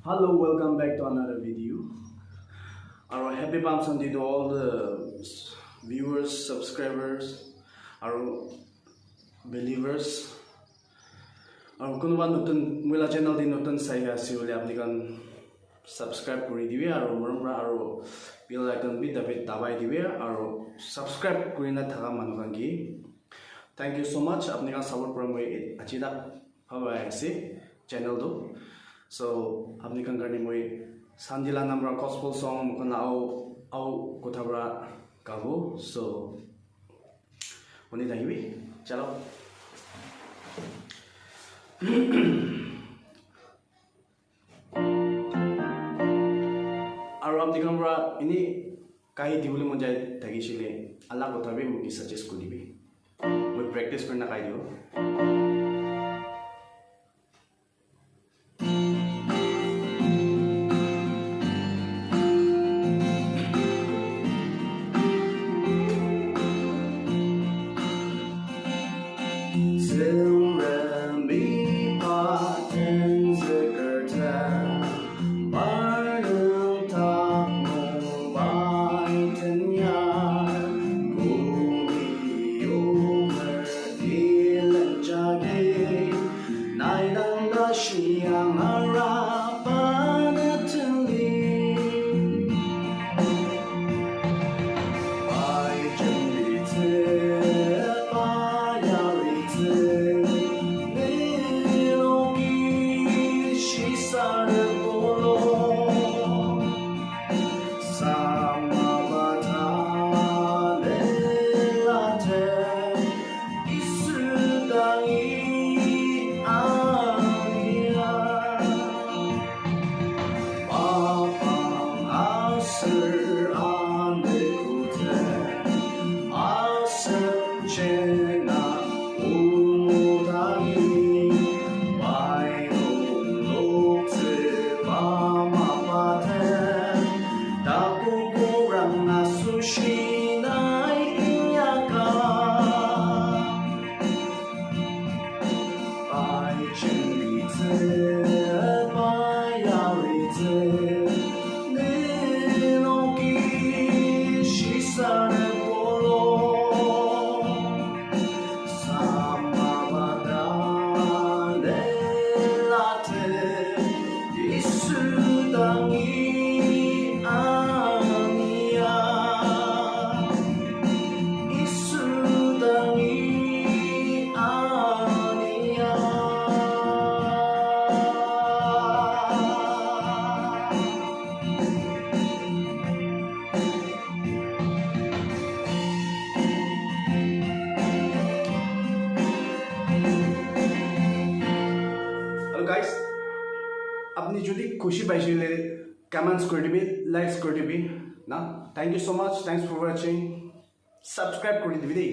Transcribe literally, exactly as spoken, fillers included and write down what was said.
Hello, welcome back to another video. Aro happy Palm Sunday to all the viewers, subscribers, aro believers. Aro kunuba notun, moi la channel te notun sai ase hoile apni khan subscribe kuri dibi aro morom pra aro bell icon bi dabi dabai dibi aro subscribe kuri na thaka manu khan ki thank you so much. Apni khan support pra moi aji tak bhal pai ase channel tu. So apni khan karne moi Sunday la nam pra gospel song moi khan la au au kotha pra gabo. So huni thakibi. Chalo. Aro apni khan pra ini kai dibole mon jai thakisile alak kotha bi moke suggest kuri dibi. Moi practice kurina kai dibo. Hello guys, apni jodi khushi paisile comments kuri dibi, likes kuri dibi na. Thank you so much, thanks for watching. Subscribe kuri dibi dei.